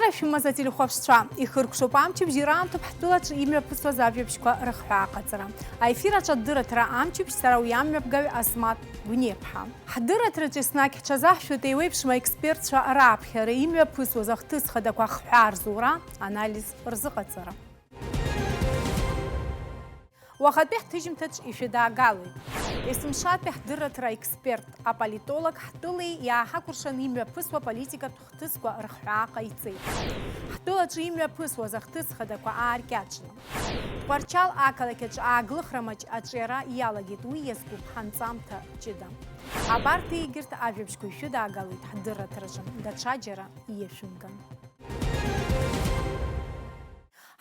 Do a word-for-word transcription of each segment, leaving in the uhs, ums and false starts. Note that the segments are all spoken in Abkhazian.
Шәымаз ателехәаԥшцәа, ихыркәшоуп амчыбжь, ираамҭоуп ҳтәылаҿы имҩаԥысуаз ажәабжьқәа рыхҳәаа аҟаҵара. Аефир аҿы адырраҭара амчыбжь, сара уи амҩаԥгаҩ Асмаҭ Гәниаԥҳа. Ҳдырраҭараҿы еснагь ҳҽазаҳшәоит еиуеиԥшым аекспертцәа раԥхьара, имҩаԥысуаз ахҭыс хадақәа ахҳәаа рзура, анализ рзыҟаҵара. Уахатәи ҳҭыжьымҭаҿ ишәыдаагалоит. Есымшатәи ҳдырраҭара аексперт, аполитолог ҳтәылеи иааҳакәыршан имҩаԥысуа политикатә хҭысқәа рыхҳәаа ҟаиҵеит. Ҳтәылаҿы имҩаԥысуаз ахҭыс хадақәа ааркьаҿны. Тҟәарчал ақалақь аҿы ааглыхра маҷ аҿиара иалагеит, уи иазкуп ҳанҵамҭа ҷыда. Абарҭ егьырҭ ажәабжьқәа ишәыдаагалоит ҳдырраҭараҿы, даҽаџьара ииашәымган.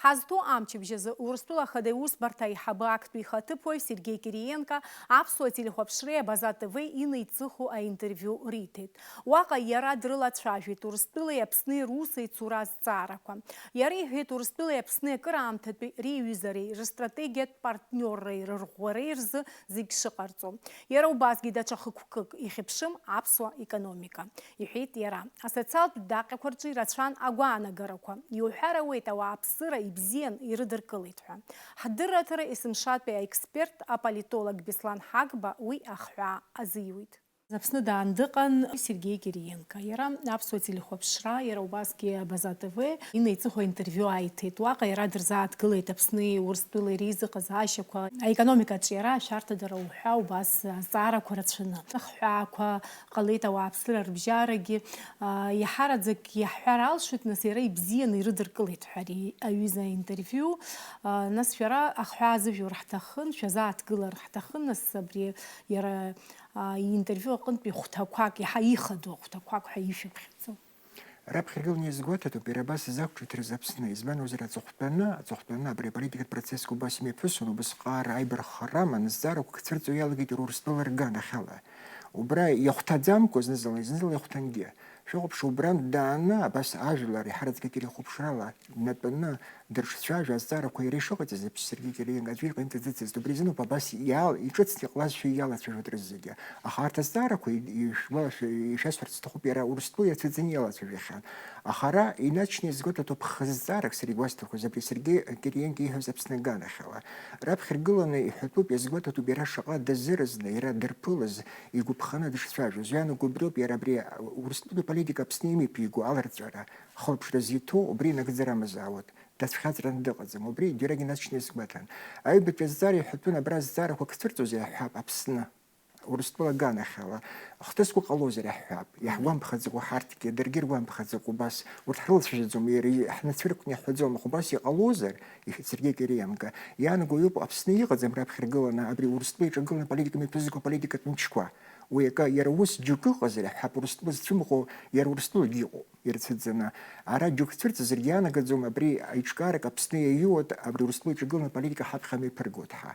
Ҳазҭоу амчыбжь азы Урыстәыла Ахада Аусбарҭа аиҳабы актәи ихаҭыԥуаҩ Сергеи Кириенко Аԥсуа телехәаԥшреи Абаза Т В инеиҵыху аинтервиу риҭеит. Уаҟа иара дрылацәажәеит Урыстәылеи Аԥсни русеицура азҵаарақәа. Иара иҳәеит, Урыстәылеи Аԥсни акыраамҭатәи реиҩызареи рыстратегиатә партниорреи рырӷәӷәареи рзы зегь шыҟарҵо. Иара убасгьы даҽа хықәкык ихьыԥшым аԥсуа економика, иҳәеит иара. Асоциалтә даҟьақәа рҿы ирацәан агәаанагарақәа. Иуҳәар ауеит, ауааԥсыра ибзиан ирыдыркылеит ҳәа. Ҳдырраҭара есымшатәи аексперт, аполитолог Беслан Ҳагба уи ахҳәаа азиуит. Аԥсны даан дыҟан Сергеи Кириенко. Иара аԥсуа телехәаԥшра, иара убасгьы Абаза Т В инеиҵыху интервиу ааиҭеит. Уаҟа иара дырзааҭгылеит Аԥсни Урыстәылеи реизыҟазаашьақәа, аекономикаҿы иара ашәарҭадара уҳәа убас азҵаарақәа рацәаны. Ахҳәаақәа ҟалеит, ауааԥсыра рыбжьарагьы, а, иаҳараӡак иаҳҳәар алшоит, нас иара ибзианы ирыдыркылеит ҳәа ари аҩыза аинтервиу. А, нас шәара ахҳәаа азыжәур ҳҭахын, шәазааҭгылар ҳҭахын, нас абри иара а, иинтервиу аҟынтәи хәҭақәак, иаҳа ихадоу ахәҭақәак ҳәа ишәыԥхьаӡо. Раԥхьа ргыланы иазгәаҭатәуп, иара абас изақәҿиҭрыз Аԥсны, избан акәзар, аҵыхәтәаны, аҵыхәтәаны абри аполитикатә процессқәа убас имҩаԥысуан, убысҟак аибарххара аман, азҵаарақәа цәырҵуа иалагеит Урыстәыла рганахьала. Убра иахәҭаӡамкәа зны-зынла, зны-зынла иахәҭангьы. Шәыхәаԥш, убрантә дааны, абас ажәлар иҳараӡак ателехәаԥшрала днатәаны, дырҽцәажәо азҵаарақәа иара ишыҟаиҵаз, Сергеи Кириенко аӡәы иҟаимҵаӡацызт, убри азыноуп абас иал-, иҿыцны иҟалазшәа иалацәажәоит рызегьы. Аха арҭ азҵаарақәа, и-, ишәгәалашәо-, ишәасҳәарц сҭахуп, иара Урыстәыла иацәыӡны иалацәажәахьан. Аха ара инаҵшьны иазгәаҭатәуп хызҵаарак сара игәасҭахоз, абри Сергеи Кириенко ииҳәаз Аԥсны аганахьала. Раԥхьа ргыланы иҳәатәуп, иазгәаҭатәуп иара шаҟа дазыразны, иара дырԥылаз, игәыԥханы дышцәажәоз. Иаанаго убриоуп иара абри Урыстәылатәи аполитика Аԥсны имҩаԥиго аларҵәара, хылаԥшра зиҭо, убри инагӡара амазаауеит. Дацәхьаҵраны дыҟаӡам, убри џьарагьы инаҵшьны иазгәаҭан. Аҩбатәи азҵаара иҳәатәын, абра азҵаарақәа кцәырҵозар иаҳҳәап, Аԥсны, Урыстәыла аганахьала, хҭысқәа ҟалозар иаҳҳәап, иаҳгәамԥхаӡакәа ҳарҭгьы, даргьы иргәамԥхаӡакәа убас, урҭ ҳрылацәажәаӡом, иара и-, ҳнацәыркны иаҳҳәаӡом, аха убас иҟалозар, иҳәеит Сергеи Кириенко, иаанаго иоуп Аԥсны иҟаӡам раԥхьа ргыланы абри Урыстәыла иҿагыланы аполитика мҩаԥызго аполитикатә мчқәа. Уи акы, иара ус џьоукы ыҟазар иаҳҳәап, Урыстәыла зцәымӷу, иара Урыстәылагьы иҟоуп. Ирцәыӡаны. Ара џьоук цәырҵызаргьы иаанагаӡом абри аиҿкаарак Аԥсны иаиуоит, абри Урыстәыла иҿагыланы аполитика ҳаԥхьа мҩаԥыргоит ҳәа.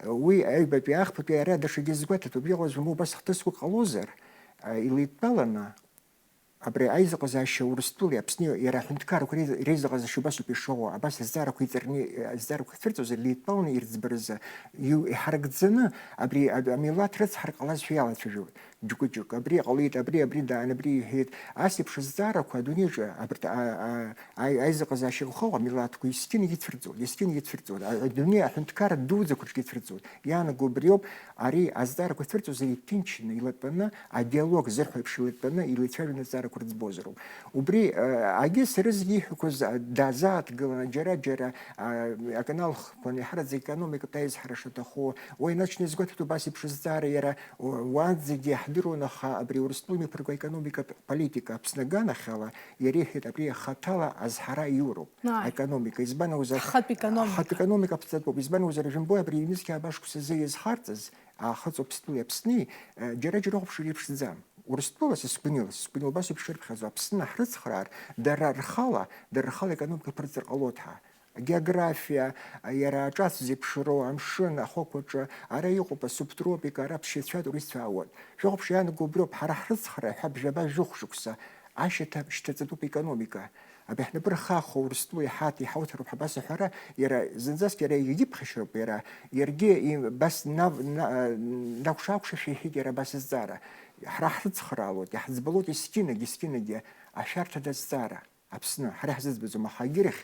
Уи аҩбатәи ахԥатәи ара даҽакгьы згәаҭатәуп, иҟалаз умоу убас хҭысқәак ҟалозар, а, илеидтәаланы абри аизыҟазаашьа Урыстәылеи Аԥсни иара аҳәынҭқаррақәа реизы-, реизыҟазаашьа убас ауп ишыҟоу, абас азҵаарақәа иҵарны, азҵаарақәа цәырҵуазар илеидтәаланы ирыӡбаразы, иу-, иҳаракӡаны абри, аб-, амилаҭ рыцҳара ҟалазшәа иалацәажәоит. Џьоукы-џьоук, абри ҟалеит, абри, абри даан, абри иҳәеит. Ас еиԥш азҵаарақәа адунеиаҿы абарҭ, а, а, аи-, аизыҟазаашьа иӷәӷәоу амилаҭқәа есқьынгьы ицәырҵуеит, есқьынгьы ицәырҵуеит. А, адунеи аҳәынҭқарра дуӡӡақәа рҿгьы ицәырҵуеит. Иаанаго убриоуп, ари азҵаарақәа цәырҵуазар иҭынчны, илатәаны, адиалог зырҳәо еиԥш илатәаны, илеицәажәаны азҵаарақәа рыӡбозароуп. Убри, а, агьы сара зегьы ииҳәақәаз, а, дазааҭгыланы, џьара-џьара, а, аканал хқәан, иаҳараӡак економикатә аизҳара шаҭаху, уи инаҵшьны иазгәаҭатәуп ас еиԥш азҵаара иара, Уа-, уаанӡагьы иаҳдыруан, аха абри Урыстәыла имҩаԥырго аекономикатә политика Аԥсны аганахьала, иара иҳәеит, абри хаҭала азҳара иоуроуп. Ааи. Аекономика. Избан акәзар, ҳхатә економика. Ҳхатә економика аԥҵатәуп. Избан акәзар, жәымбои абри ҩнызқьи ааба шықәсазы иазхарҵаз, Аахыҵ Уаԥстәылеи Аԥсни, э, џьара-џьара рыхәаԥшра иреиԥшӡам. Урыстәыла, са сгәаныла, са сгәаныла убас еиԥш ирыԥхьаӡо, Аԥсны ҳрыцхраар, дара рхала, дара рхала аекономика ԥырҵыр ҟалоит ҳәа. Агеографиа, иара аҿац зеиԥшроу, амшын, ахықәаҿы, ара иҟоуп асубтропика, ара ԥсшьацәа туристцәа аауеит. Шәыхәаԥш иаанаго убриоуп, ҳара ҳрыцхраа ҳәа бжьаба жәохә шықәса ашьаҭа шьҭаҵатәуп аекономика. Абри ҳнапы рхахо Урыстәылеи ҳаҭи ҳауҭароуп ҳабас аҳәара, иара зынӡаск иара игьыԥхьашьароуп, иара, иаргьы и-, абас нав-, на-, накәша-акәшашәа иҳәеит иара абас азҵаара. Ҳара ҳрыцхраалоит, иаҳӡбалоит есқьынагь, есқьынагьы ашәарҭада азҵаара. Аԥсны, ҳара иаҳзыӡбаӡом, аха егьирахь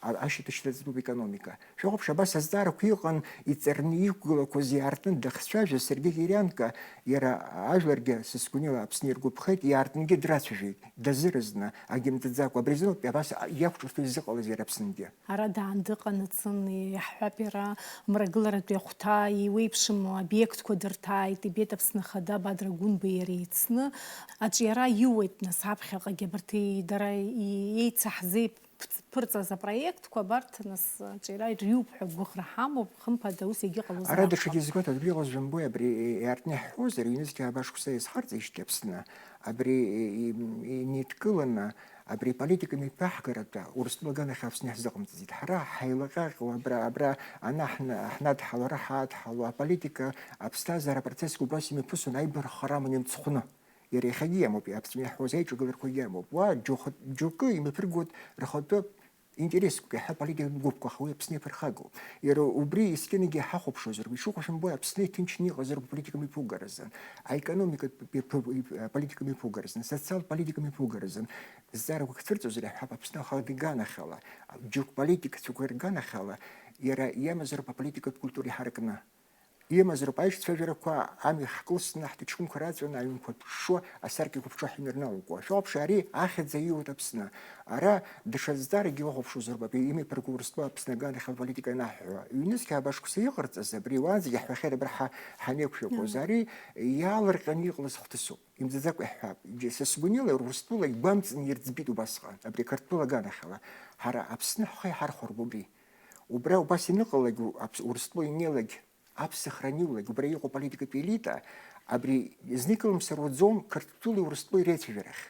а-, ашьаҭа шьҭаҵатәуп економика. Шәахәаԥш, абас азҵаарақәа иҟан, иҵарны иқәгылақәаз иаартны дахцәажәаз Сергеи Кириенко, иара ажәларгьы, са сгәанала, Аԥсны иргәаԥхеит, иаартынгьы драцәажәеит, дазыразны, агьымтәӡакәа. Абри азыноуп абас иақәҿырҭуа изыҟалаз иара Аԥсынгьы. Ара даан дыҟан, дцан, иаҳҳәап, иара мрагыларатәи ахәҭа, иеиуеиԥшым обиектқәа дырҭааит, ибеит Аԥсны Ахада Бадра Гәынбеи иареи еицны. Аҿиара иуеит, нас, аԥхьаҟагьы абарҭ и-, дара и-, еицаҳзеиԥ-, ԥырҵаз апроектқәа абарҭ, нас, аҿиара ириуп ҳәа гәыӷра ҳамоуп, хымԥада, ус егьыҟалозар Ара акәхап. Даҽакгьы изгәаҭатәуп, иҟалаз жәымбои, абри, е, иаартны иаҳҳәозар, ҩнызқьи ааба шықәса иазҳарҵеижьҭеи Аԥсны, абри, е, и-, инеидкыланы, абри аполитика мҩаԥаҳгаратәы Урыстәыла аганахьала Аԥсны иаҳзыҟамҵаӡеит. Ҳара ҳаилаҟьаҟьуа абра, абра ана ҳна-, ҳнадҳало, ара ҳадҳало, аполитика аԥсҭазаара апроцессқәа убас имҩаԥысуан аибарххара аман имцхәны. Иара иахьагьы иамоуп, аԥҵәны иаҳҳәоз аиҿагыларақәагьы амоуп. Уа џьоух-, џьоукы имҩаԥыргоит рхатәы интересқәак, иаҳа политикатә гәыԥқәа, аха уи Аԥсны иаԥырхагоуп. Иара убри есқьынагьы ҳахәаԥшуазар, ишыҟоу шәымбои, Аԥсны иҭынчны иҟазароуп аполитика мҩаԥугаразын, аекономикатә политика мҩаԥугаразын, асоциалтә политика мҩаԥугаразын, зҵаарақәак цәырҵозар иаҳҳәап, Аԥсны ахада аганахьала, џьоук политикцәақәа рганахьала, иара иамазароуп аполитикатә культура иҳаракны. Имазароуп аишьцәажәарақәа, амҩа ҳкылсны, ҳҭаҷкәымқәа раҵәаны, аҩнқәа ԥҽҽуа, асаркьақәа ԥҽуа ҳныҩналоуп. Шәоуаԥш, ари ахьӡ аиуеит Аԥсны. Ара даҽа зҵааракгьы уахәаԥшуазароуп, абри имҩаԥырго Урыстәыла Аԥсны аганахьала аполитика анаҳҳәо. Ҩнызқьи ааба шықәса иҟарҵаз, абри уаанӡагьы иаҳҳәахьеит, абра ҳа-, ҳанеиқәшәақәоз, Ага. ари иаалырҟьаны иҟалаз хҭысуп. Имӡаӡакәа иаҳҳәап, џьа-, са сгәанала, Урыстәыла игәамҵны ирӡбеит убасҟан, абри Қырҭтәыла аганахьала. Ҳара Аԥсны ҳхы иҳархәароуп убри. Убра убас ианыҟалак, Аԥс-, Урыстәыла инеилак, аԥсахра аниулак, убра иҟоу аполитикатә елита, абри зны икылымсыр уаӡом Қырҭтәылеи Урыстәылеи реицәажәарахь.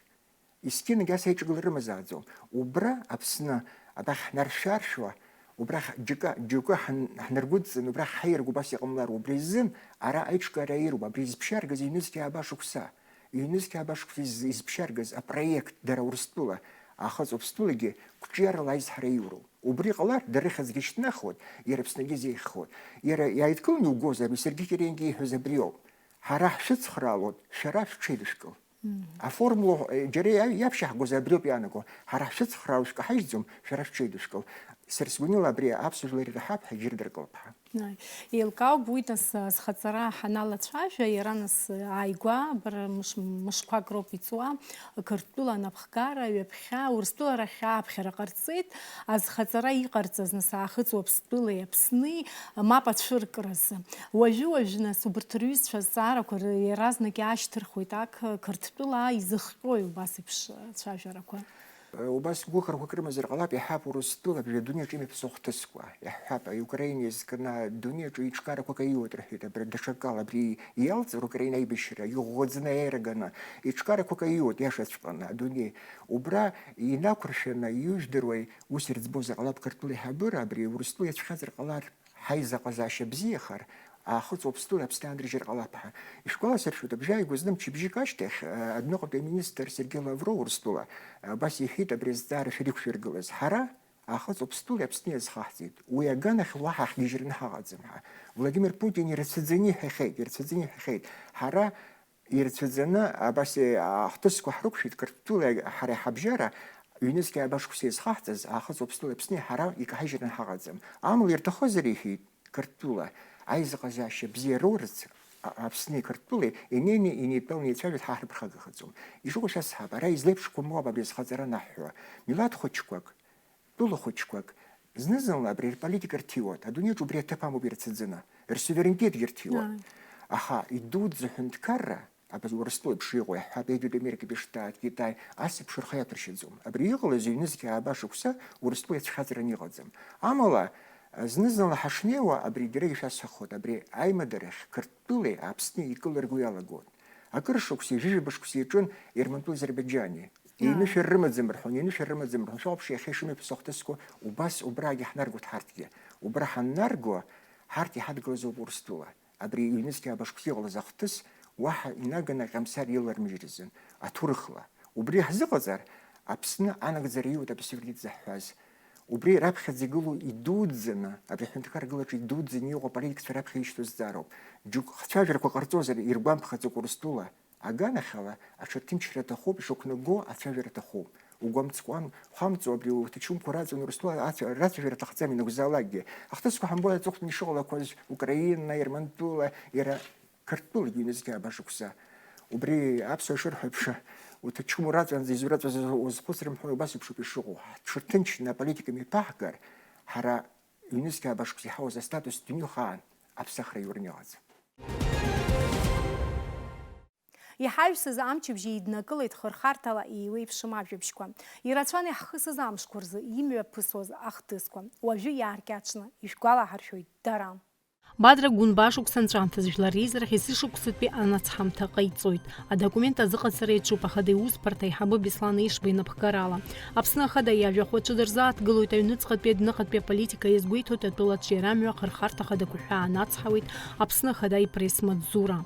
Есқьынагь ас аиҿагылара рымазааӡом. Убра Аԥсны, абрахь ҳнаршәаршәуа, убрахь џьыка-, џьоукы ҳан-, ҳнаргәыдҵаны, убрахь ҳаиаргә убас иҟамлар, убри азын ара аиҿкаара ируп, абри изԥшьаргаз ҩнызқьи ааба шықәса. Ҩнызқьи ааба шықәса из-, изԥшьаргаз апроект дара Урыстәыла, Аахыҵ Уаԥстәылагьы қәҿиарала аизҳара иуроуп. Убри ҟалар, дара рыхьӡгьы шьҭнахуеит, иара Аԥсныгьы изеиӷьхоит. Иара иааидкыланы иугозар, Сергеи Кириенко ииҳәаз абриоуп. Ҳара ҳшәыцхраалоит, шәара шәҽеидышәкыл. Мм. Аформула, э, џьара иа-, иаԥшьаҳгозар абриоуп иаанаго, ҳара ҳшәыцхраауа шәкаҳажьӡом, шәара шәҽеидышәкыл. Сара сгәанала абри аԥсуа жәлар ираҳап ҳәа егьырдыркылап ҳәа. Аи. Еилкаауп уи, нас, зхаҵара ҳаналацәажәа, иара, нас, ааигәа, бара мыш-, мышқәак роуп иҵуа, Қырҭтәыла анапхгара ҩаԥхьа, Урыстәыла рахь ааԥхьара ҟарҵеит, азхаҵара иҟарҵаз, нас, Аахыҵ Уаԥстәылеи Аԥсни мап ацәыркразы. Уажәы-уажәы, нас, убарҭ рҩызцәа азҵаарақәа р-, иаразнак иаашьҭырхуеит, ак, Қырҭтәыла изыхҟьои убас еиԥш ацәажәарақәа? Убас гәыӷрақәак рымазар ҟалап, иаҳҳәап, Урыстәыла абри адунеи аҿы имҩаԥысуа хҭысқәа, иаҳҳәап, Украина иазкны адунеи аҿы еиҿкаарақәак аиуеит рҳәеит, абри даҽакала абри иалҵыр Украина аибашьра, иӷәӷәаӡаны аиааира ганы, еиҿкаарақәак аиуеит, иашаҵәҟьаны, адунеи. Убра инақәыршәаны, иужәдыруеи, ус ирӡбозар ҟалап, Қырҭтәыла аиҳабыра абри Урыстәыла иацәхьазар ҟалар, ҳаизыҟазаашьа бзиахар, Аахыҵ Уаԥстәылеи Аԥсни аандыржьыр ҟалап ҳәа. Ишәгәаласыршәоит, абжьааигәа зны мчыбжьык ашьҭахь, э, адәныҟатәи аминистр Сергеи Лавров Урыстәыла, э, абас иҳәеит, абри азҵаара шәырықәшәыргылаз. Ҳара Аахыҵ Уаԥстәылеи Аԥсни иазхаҳҵеит, уи аганахь уаҳа ҳгьежьраны ҳаҟаӡам ҳәа. Владимир Путин ирацәаӡаны иҳәахьеит, ирацәаӡаны иҳәахьеит. Ҳара ирацәаӡаны абас, э, ахҭысқәа ҳрықәшәеит, Қырҭтәылеи ҳареи ҳабжьара, ҩнызқьи ааба шықәса иазхаҳҵаз, Аахыҵ Уаԥстәылеи Аԥсни ҳара икаҳажьраны ҳаҟаӡам. Амала ирҭахызар, иҳәеит, Қырҭтәыла аизыҟазаашьа бзиа роурц, а-, Аԥсни Қырҭтәылеи инеины, инеидтәаланы еицәажәоит, ҳа ҳрыԥхагахаӡом. Ишыҟоу шәасҳәап, ара излеиԥшқәам уаб абри азхаҵара анаҳҳәо. Милаҭ хәыҷқәак, тәыла хәыҷқәак, зны-зынла абри рполитика рҭиуеит, адунеиаҿ убри аҭыԥ амоуп ирацәаӡаны, рсуверенитетгьы рҭиуеит. Ааи. Аха идуӡӡа ҳәынҭқарра, абас Урыстәыла еиԥш иҟоу, иаҳҳәап, Египет, Америкатәи Штатқәа, Китай, ас еиԥш рхы иаҭәыршьаӡом. Абри иҟалаз ҩнызқьи ааба шықәса Урыстәыла иацәхьаҵраны иҟаӡам. Амала, зны-зынла ҳашнеиуа, абри дара ишәасҳәахоит, абри аимадарахь Қырҭтәылеи Аԥсни икылырго иалагоит. Акыр шықәса, ҩажәижәаба шықәса иаҿын Ермантәыла Азербаиџьани. Ааи. Еинышәара рымаӡам рҳәон, еинышәара рымаӡам рҳәон, шәоуаԥш иахьа ишымҩаԥысуа ахҭысқәа, убас убрагьы ҳнаргоит ҳарҭгьы. Убра ҳаннарго, ҳарҭ иҳадгылазоуп Урыстәыла. Абри ҩнызқьи ааба шықәса иҟалаз ахҭыс уаҳа инаганы аҟьамсар илармыжьрызын, аҭоурыхла. Убри ҳзыҟаҵар, Аԥсны анагӡара иоуеит абасыҩрагьы дзаҳҳәаз. Убри раԥхьаӡа игылоу идуӡӡаны, абри аҳәынҭқаргылаҿы идуӡӡаны иҟоу аполитикцәа раԥхьа ишьҭоу зҵаароуп. Џьоук хцәажәарақәа ҟарҵозар, иргәамԥхаӡакәа Урыстәыла аганахьала аҽырҭынчра аҭахуп, ишықәнаго ацәажәара аҭахуп. Угәамҵ-, угәамҵуа абри уҭаҷкәымқәа раҵан Урыстәыла ацәа-, рацәажәара аҭахӡам ианакәзаалакгьы. Ахҭысқәа ҳамбои аҵыхәтәаны ишыҟалақәаз Украина, Ермантәыла, иара Қырҭтәылагьы ҩнызқьи ааба шықәса. Убри аԥсуаа шырҳәо еиԥш, уҭаҷкәым ураҵанӡа изураҵәаз уазхәыцрым ҳәа убас еиԥшуп ишыҟоу. Ҳҽырҭынчны аполитика мҩаԥаҳгар, ҳара ҩнызқьи ааба шықәса иҳауаз астатус дунеихаан аԥсахра иурым иҟаӡам. Иҳаҩсыз амчыбжьы еиднакылеит хырхарҭала еиуеиԥшым ажәабжьқәа. Ирацәан иаҳхысыз амшқәа рзы имҩаԥысуаз ахҭысқәа. Уажәы иааркьаҿны ишәгәалаҳаршәоит дара. Бадра Гәынба шықәса анҵәамҭаз жәлар реизарахь есышықәсатәи анацҳамҭа ҟаиҵоит. Адокумент азыҟаҵара иаҿуп ахада иусбарҭа аиҳабы Беслан Ешба инапхгарала. Аԥсны Ахада иажәахә аҿы дырзааҭгылоит аҩныҵҟатәи адәныҟатәи аполитика иазгәеиҭоит атәылаҿ иара амҩа ахырхарҭа ахадақәа ҳәа анацҳауеит Аԥсны Ахада ипресс-маҵзура.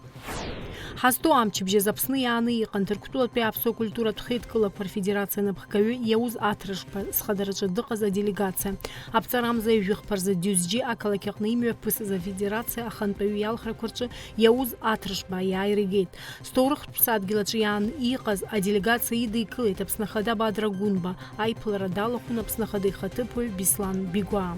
Ҳазҭоу амчыбжьаз Аԥсны иааны иҟан Ҭырқәтәылатәи аԥсуа культуратә хеидкылақәа рфедерациа анапхгаҩы Иауз Аҭрышба зхадараҿы дыҟаз аделегациа. Аԥҵарамза ҩажәи хԥа рзы Дюзџье ақалақь аҟны имҩаԥысыз афедерациа ахантәаҩы иалхрақәа рҿы Иауз Аҭрышба аиааира игеит. Зҭоурыхтә ԥсадгьыл аҿы иаан иҟаз аделегациа идикылеит Аԥсны Ахада Бадра Гәынба, аиԥылара далахәын Аԥсны Ахада ихаҭыԥуаҩ Беслан Бигәаа.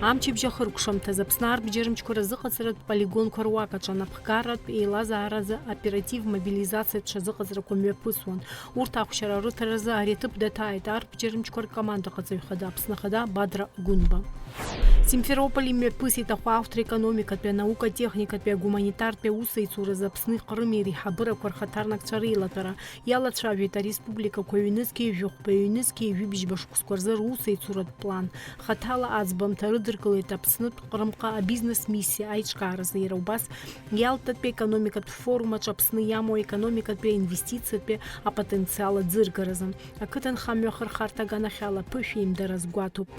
Амчыбжь ахыркәшамҭаз Аԥсны арбџьармчқәа разыҟаҵаратә полигонқәа руак аҿы анапхгаратә еилазааразы оператив мобилизациатә ҽазыҟаҵарақәа мҩаԥысуан. Урҭ ахәшьара рыҭаразы ари аҭыԥ даҭааит арбџьармчқәа ркомандаҟаҵаҩ хада Аԥсны Ахада Бадра Гәынба. Симферополь имҩаԥысит ахәаахәҭра економикатәи, анаукатә-техникатәи, агуманитартәи аусеицуразы Аԥсни Ҟрыми реиҳабырақәа рхаҭарнакцәа реилатәара. Иалацәажәеит ареспубликақәа ҩнызқьи жәохәба, ҩнызқьи ҩыбжьба шықәсқәа рзы русеицуратә план. Хаҭала аӡбамҭа рыдыркылеит Аԥснытә Ҟрымҟа абизнес миссиа аиҿкааразы, иара убас Иалтатәи аекономикатә форум аҿы Аԥсны иамоу аекономикатәи аинвестициатәи апотенциал аӡыргаразы. Ақыҭанхамҩа ахырхарҭа аганахьала аԥышәеимдара азгәаҭоуп.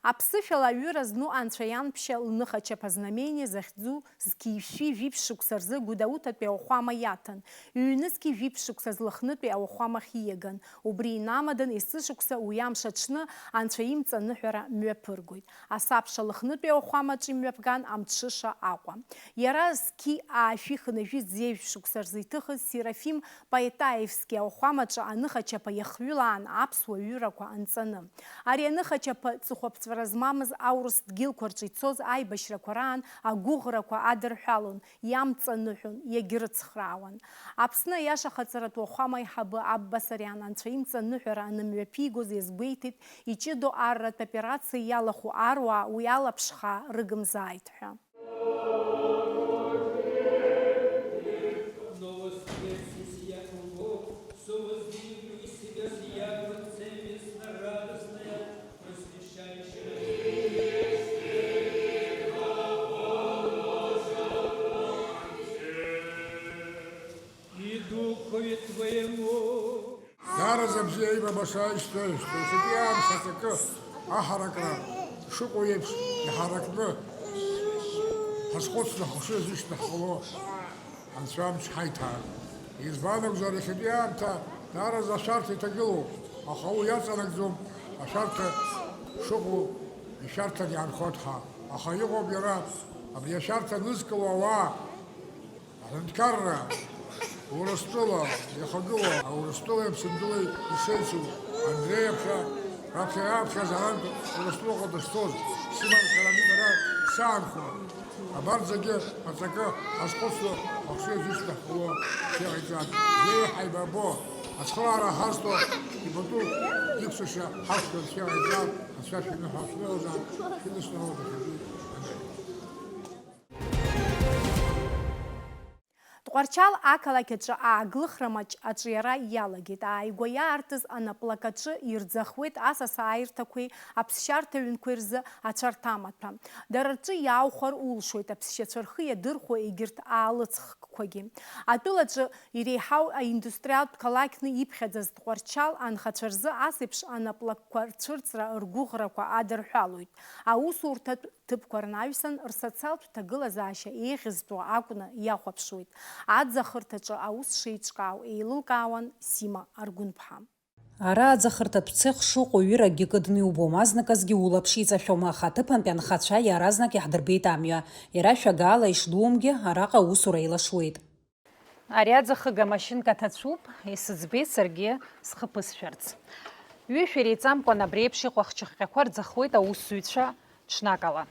Аԥсышәала аҩыра зну Анцәа ианԥшьа лныхачаԥа знамениа захьӡу зқьи шәи жәиԥшь шықәса рзы Гәдоуҭатәи ауахәама иаҭан, ҩнызқьи жәиԥшь шықәса злыхнытәи ауахәамахь ииаган. Убри инамадан, есышықәса уи амш аҽны Анцәа имҵаныҳәара мҩаԥыргоит. Асабша Лыхнытәи ауахәамаҿ имҩаԥган Амҽыша Аҟәа. Иара зқьи аашәи хынҩажәи зеижә шықәса рзы иҭыхыз Серафим Поетаевски ауахәамаҿы аныхачаԥа иахҩылаан аԥсуа ҩырақәа анҵаны. Ари аныхачаԥа ҵыхәаԥҵәара змамыз аурыс дгьылқәа рҿы ицоз аибашьрақәа раан агәыӷрақәа адырҳәалон, иамҵаныҳәон, иагьрыцхраауан. Аԥсны аиашахаҵаратә уахәама аиҳабы Абба Сариан Анцәа имҵаныҳәара анымҩаԥигоз иазгәеиҭеит, иҷыдоу арратә операциа иалахәу аруаа уи ала ԥшхаа рыгымзааит ҳәа. И Духове Твоему. Даараӡа бзиа еибабаша ишьҭоу, иахьатәи аамҭа аҵакы аҳаракра шыҟоу еиԥш иҳаракны ҳазхәыцны ҳахшыҩ азышьҭны ҳҟало. Анцәа амч ҳаиҭаа. Избан акәзар, иахьатәи аамҭа даараӡа ашәарҭа иҭагылоуп, аха уи иаҵанакӡом ашәарҭа шыҟоу ишәарҭан иаанхоит ҳәа. Аха иҟоуп иара, абри ашәарҭа анызкыло ауаа, аҳәынҭқарра, Урыстәыла иахагылоу, Урыстәылеи Аԥсынтәылеи ишеицу, Андреи аԥхьа, раԥхьа иааԥхьаз арантә Урыстәылаҟа дышцоз, сыман Карамидара саанхо. Абарҭ зегьы аҵакы ҳазхәыцуа ахшыҩ азышьҭахь ҳхәыло шәеиҟаиҵан. Бзиа ҳаибабо, ацхыраара ҳазҭо, ипату иқәсышьа ҳақәшәан шәеиҟаиҵан, Анцәа шәиныҳәа шәнеилазаап, шәыдысныҳәалоит иахьатәи адырра. Тҟәарчал ақалақь аҿы ааглыхра маҷ аҿиара иалагеит. Ааигәа иаартыз анаплак аҿы ирӡахуеит асасааирҭақәеи аԥсшьарҭа ҩнқәеи рзы ацәарҭамаҭәа. Дара рҿы иааухәар улшоит аԥсшьацәа рхы иадырхәо егьырҭ аалыҵхкқәагьы. Атәылаҿы иреиҳау аиндустриалтә қалақьны иԥхьаӡаз Тҟәарчал анхацәа рзы ас еиԥш анаплакқәа рцәырҵра ргәыӷрақәа адырҳәалоит. Аусурҭатә ҭыԥқәа рнаҩсан рсоциалтә ҭагылазаашьа еиӷьызтәу акәны иахәаԥшуеит. Аӡахырҭаҿы аус шеиҿкаау еилылкаауан Сима Аргәынԥҳа. Ара аӡахырҭатә цех шыҟоу ҩыракгьы кыдны иубом, азныказгьы улаԥш иҵашәом, аха аҭыԥантәи анхацәа иаразнак иаҳдырбеит амҩа. Иара шәагаала ишдуумгьы, араҟа аусура еилашуеит. Ари аӡахыга машьынка ҭацәуп, исыӡбеит саргьы схы ԥысшәарц. Ҩышә иреиҵамкәан абри еиԥш иҟоу ахьчахҟьақәа рӡахуеит аусзуҩцәа ҽнакала.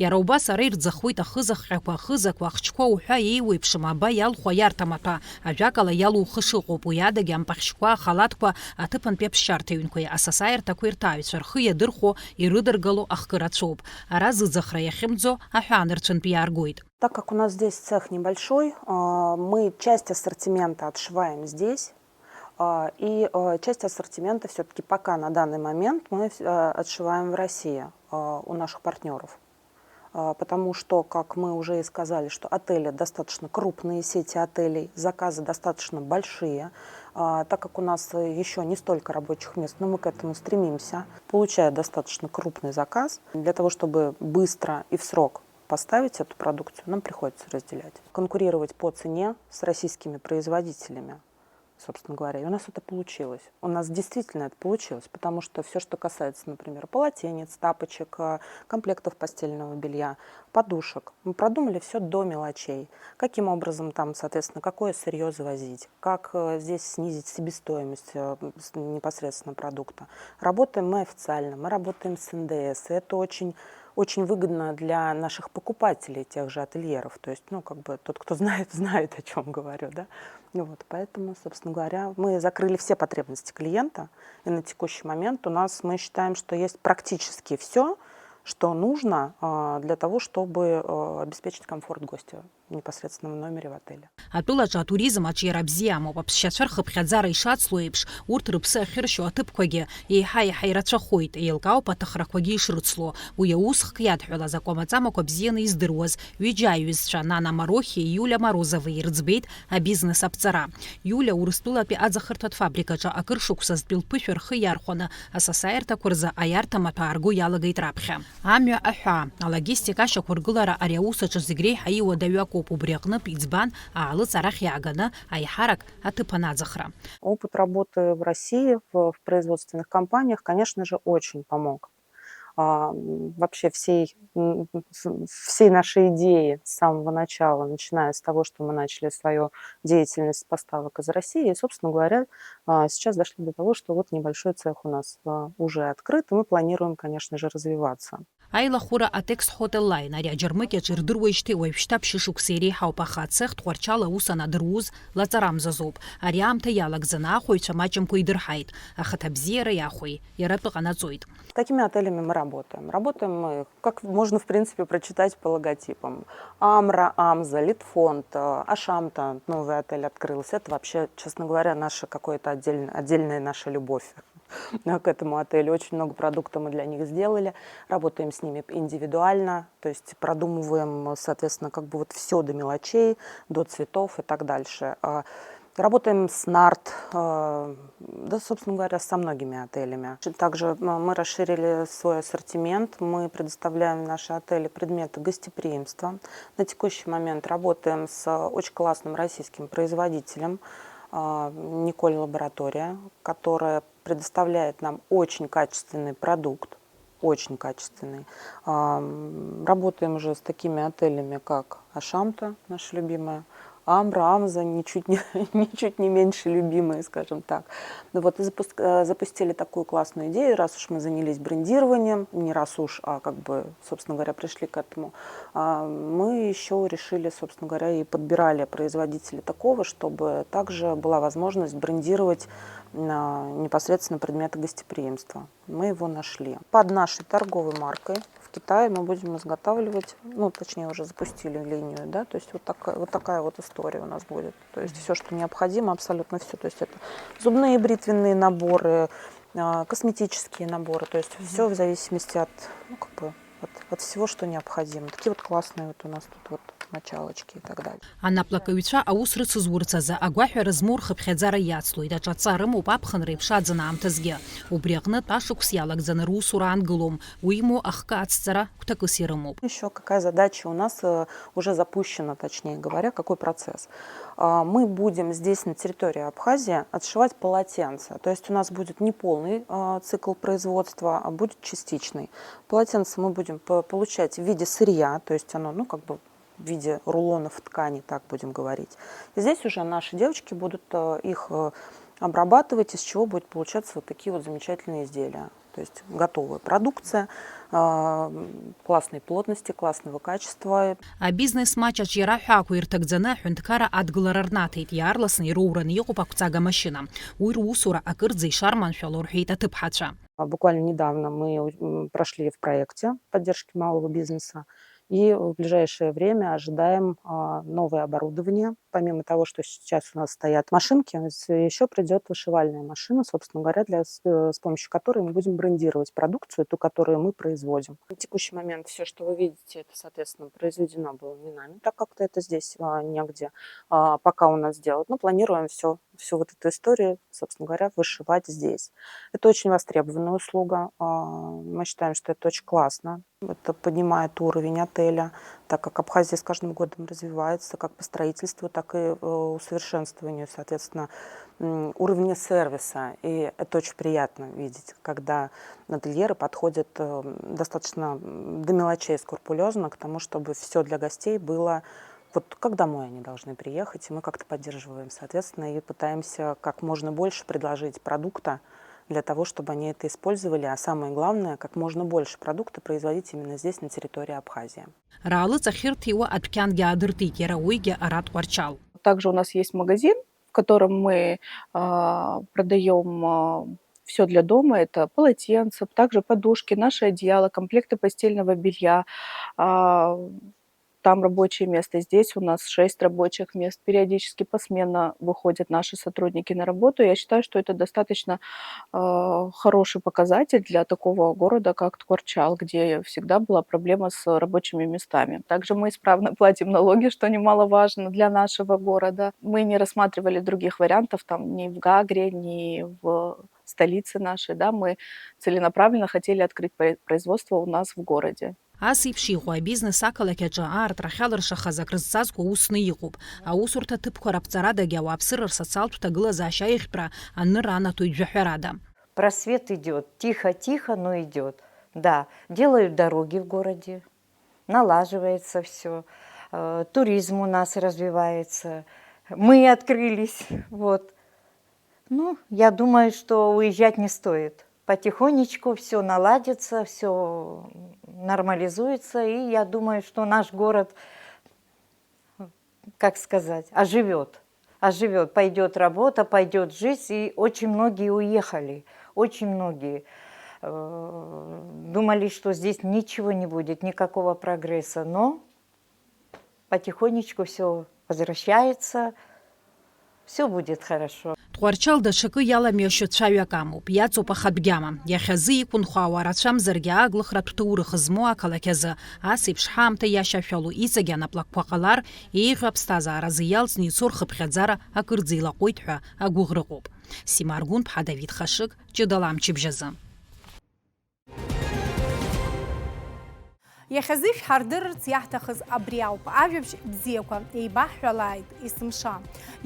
Иара убас ара ирӡахуеит ахызахҟьақәа, ахызақәа, ахчқәа уҳәа еиуеиԥшым, аба иалху аиарҭа маҭәа, ажәакала, иалухы шыҟоуп, уи адагьы ампахьшьқәа, ахалаҭқәа, аҭыԥантәи аԥсшьарҭаҩынқәеи асасааирҭақәеи рҭааҩцәа рхы иадырхәо, ирыдыргало ахкы рацәоуп. Ара зыӡахра иахьымӡо аҳәаанырцәынтә иааргоит. Так как у нас здесь цех небольшой, а, мы часть ассортимента отшиваем здесь, а, и, а, часть ассортимента всё-таки пока на данный момент мы, а, отшиваем в России, а, у наших партнёров. А, потому что, как мы уже и сказали, что отели достаточно крупные, сети отелей, заказы достаточно большие. А, так как у нас, э, ещё не столько рабочих мест, но мы к этому стремимся. Получая достаточно крупный заказ, для того, чтобы быстро и в срок поставить эту продукцию, нам приходится разделять. Конкурировать по цене с российскими производителями, собственно говоря. И у нас это получилось. У нас действительно это получилось, потому что всё, что касается, например, полотенец, тапочек, э, комплектов постельного белья, подушек, мы продумали всё до мелочей. Каким образом там, соответственно, какое сырьё завозить, как, э, здесь снизить себестоимость, э, с-, непосредственно продукта. Работаем мы официально, мы работаем с Н Д С, и это очень, очень выгодно для наших покупателей, тех же ательеров. То есть, ну, как бы тот, кто знает, знает, о чём говорю, да. Ну вот, поэтому, собственно говоря, мы закрыли все потребности клиента, и на текущий момент у нас, мы считаем, что есть практически всё, что нужно, а, для того, чтобы, э, обеспечить комфорт гостя непосредственно в номере в отеле. Атәылаҿы атуризм аҿиара бзиа амоуп, аԥсшьацәа рхыԥхьаӡара ишацло еиԥш, урҭ рыԥсы ахьыршьо аҭыԥқәагьы еиҳа-еиҳа ирацәахоит, еилкаауп аҭахрақәагьы ишрыцло. Уи аус хк иадҳәалаз акәамаҵамақәа бзианы издыруаз ҩыџьа аиҩызцәа Нана Марохи Иулиа Морозови ирыӡбеит абизнес аԥҵара. Иулиа Урыстәылатәи аӡахырҭәатә фабрикаҿы акыр шықәсазтәи лԥышәа рхы иархәаны асасааирҭақәа рзы аиарҭа маҭәа аарго иалагеит раԥхьа. Амҩа аҳәаа, алогистика ашьақәыргылара ари аус аҿы зегь реиҳа иуадаҩу акоуп, убри аҟнытә иӡбан аалыҵ арахь иааганы аиҳарак аҭыԥ анаӡахра. Опыт работы в России в, в производственных компаниях, конечно же, очень помог. А, м, вообще всей, м, в-, всей нашей идеи с самого начала, начиная с того, что мы начали свою деятельность с поставок из России, и, собственно говоря, а, сейчас дошли до того, что вот небольшой цех у нас, а, уже открыт, и мы планируем, конечно же, развиваться. Аилахәыра Атекс Хотел Лайн ари аџьармыкьаҿ ирдыруеижьҭеи уажәшьҭа ԥшьышықәса иреиҳауп, аха ацех Тҟәарчал аус анадыруз лаҵарамзазоуп. Ари аамҭа иалагӡаны ахәаҩцәа маҷымкәа идырҳаит, ахаҭабзиара иахәеи иара атәы ҟанаҵоит. С какими отелями мы работаем? Работаем мы, как можно, в принципе, прочитать по логотипам. Амра, Амза, Литфонд, э, Ашамта, новый отель открылся. Это вообще, честно говоря, наше какое-то отдельно-, отдельная наша любовь к этому отелю. Очень много продукта мы для них сделали. Работаем с ними индивидуально, то есть продумываем, соответственно, как бы вот всё до мелочей, до цветов и так дальше. А, работаем с Нарт, э, да, собственно говоря, со многими отелями. Также м-, мы расширили свой ассортимент, мы предоставляем в наши отели предметы гостеприимства. На текущий момент работаем с очень классным российским производителем, а, Николь Лаборатория, которая предоставляет нам очень качественный продукт, очень качественный. Ам, работаем уже с такими отелями, как Ашамта, наша любимая, Амра, Амза, ничуть не, ничуть не меньше любимые, скажем так. Ну вот, и запуск-, э, запустили такую классную идею, раз уж мы занялись брендированием, не раз уж, а как бы, собственно говоря, пришли к этому, а, мы ещё решили, собственно говоря, и подбирали производителя такого, чтобы также была возможность брендировать, а, непосредственно предметы гостеприимства. Мы его нашли. Под нашей торговой маркой в Китае мы будем изготавливать, ну, точнее, уже запустили линию, да, то есть вот такая, вот такая вот история у нас будет. То есть всё, что необходимо, абсолютно всё. То есть это зубные и бритвенные наборы, а, косметические наборы, то есть всё в зависимости от, ну, как бы, от, от всего, что необходимо. Такие вот классные вот у нас тут вот мочалочки и так далее. Анаплакыҩцәа аус рыцызурц азы агәаҳәара змоу рхыԥхьаӡара иацлоит, аҿаҵа рымоуп аԥхынра еиԥш аӡын аамҭазгьы. Убри аҟнытә ашықәс иалагӡаны русура аангылом, уимоу ахкы ацҵара гәҭакыс ирымоуп. Еще какая задача у нас э, уже запущена, точнее говоря, какой процесс? А, Мы будем здесь, на территории Абхазии, отшивать полотенца. То есть у нас будет не полный а, цикл производства, а будет частичный. Полотенце мы будем по- получать в виде сырья, то есть оно, ну, как бы в виде рулонов ткани, так будем говорить. И здесь уже наши девочки будут э, их э, обрабатывать, из чего будут получаться вот такие вот замечательные изделия. То есть готовая продукция, э, классной плотности, классного качества. Абизнес маҷ аҿиара аҳәаақәа ирҭагӡаны аҳәынҭқарра адгылара рнаҭеит, иаарласны ироураны иҟоуп ақәҵага машьына. Уи русура акырӡа ишарманшәало рҳәеит аҭыԥҳацәа. А Буквально недавно мы м, прошли в проекте поддержки малого бизнеса, и в ближайшее время ожидаем а, новое оборудование. Помимо того, что сейчас у нас стоят машинки, еще придет вышивальная машина, собственно говоря, для, с э, с помощью которой мы будем брендировать продукцию, ту, которую мы производим. На текущий момент все, что вы видите, это, соответственно, произведено было не нами, так как-то это здесь а, негде а, пока у нас делают. Но планируем все, всю вот эту историю, собственно говоря, вышивать здесь. Это очень востребованная услуга. А, Мы считаем, что это очень классно. Это поднимает уровень отеля, так как Абхазия с каждым годом развивается как по строительству, так и э, усовершенствованию, соответственно, м, уровня сервиса. И это очень приятно видеть, когда ательеры подходят э, достаточно м, до мелочей скрупулезно к тому, чтобы все для гостей было вот как домой они должны приехать, и мы как-то поддерживаем, соответственно, и пытаемся как можно больше предложить продукта для того, чтобы они это использовали, а самое главное, как можно больше продукта производить именно здесь, на территории Абхазии. Раалыҵ ахьырҭиуа адәқьангьы аадыртит иара уигьы ара Тҟәарчал. Также у нас есть магазин, в котором мы а, продаем все для дома. Это полотенца, также подушки, наше одеяло, комплекты постельного белья. А, Там рабочее место, здесь у нас шесть рабочих мест. Периодически посменно выходят наши сотрудники на работу. Я считаю, что это достаточно э, хороший показатель для такого города, как Тхуарчал, где всегда была проблема с рабочими местами. Также мы исправно платим налоги, что немаловажно для нашего города. Мы не рассматривали других вариантов там ни в Гагре, ни в столице нашей. Да, мы целенаправленно хотели открыть производство у нас в городе. Ас еиԥш иҟоу абизнес ақалақь аҿы аартра ахьалыршахаз акрызҵазкуа усны иҟоуп. Аусурҭа ҭыԥқәа раԥҵарадагьы ауааԥсыра рсоциалтә ҭагылазаашьа аиӷьтәра анырра анаҭоит жәаҳәарада. Просвет идет, тихо-тихо, но идет. Да, делают дороги в городе, налаживается все, туризм у нас развивается, мы открылись, вот. Ну, я думаю, что уезжать не стоит. Потихонечку все наладится, все нормализуется, и я думаю, что наш город, как сказать, оживет. Оживет, пойдет работа, пойдет жизнь, и очень многие уехали, очень многие э, думали, что здесь ничего не будет, никакого прогресса, но потихонечку все возвращается, все будет хорошо. Тҟәарчал даҽакы иаламҩашьо цәаҩак амоуп, иаҵоуп ахатә гьама. Иахьазы иқәынхо ауаа рацәамзаргьы, ааглыхратә ҭоурых змоу ақалақь азы ас еиԥш ҳаамҭа иашьашәало иҵегь анаплакқәа ҟалар, еиӷьу аԥсҭазаара азы иалҵны ицо рхыԥхьаӡара акырӡа илаҟәуеит ҳәа агәыӷра ыҟоуп. Сима Аргәынԥҳа, Давид Хашык, ҷыдала амчыбжь азы. Иахьазы шәҳардырырц иаҳҭахыз абри ауп, ажәабжь бзиақәа еибаҳҳәалааит есымша.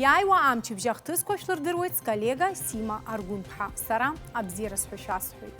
Иааиуа амчыбжь ахҭысқәа шәлырдыруеит сколлега Сима Аргәынԥҳа. Сара абзиара сҳәо шәасҳәоит.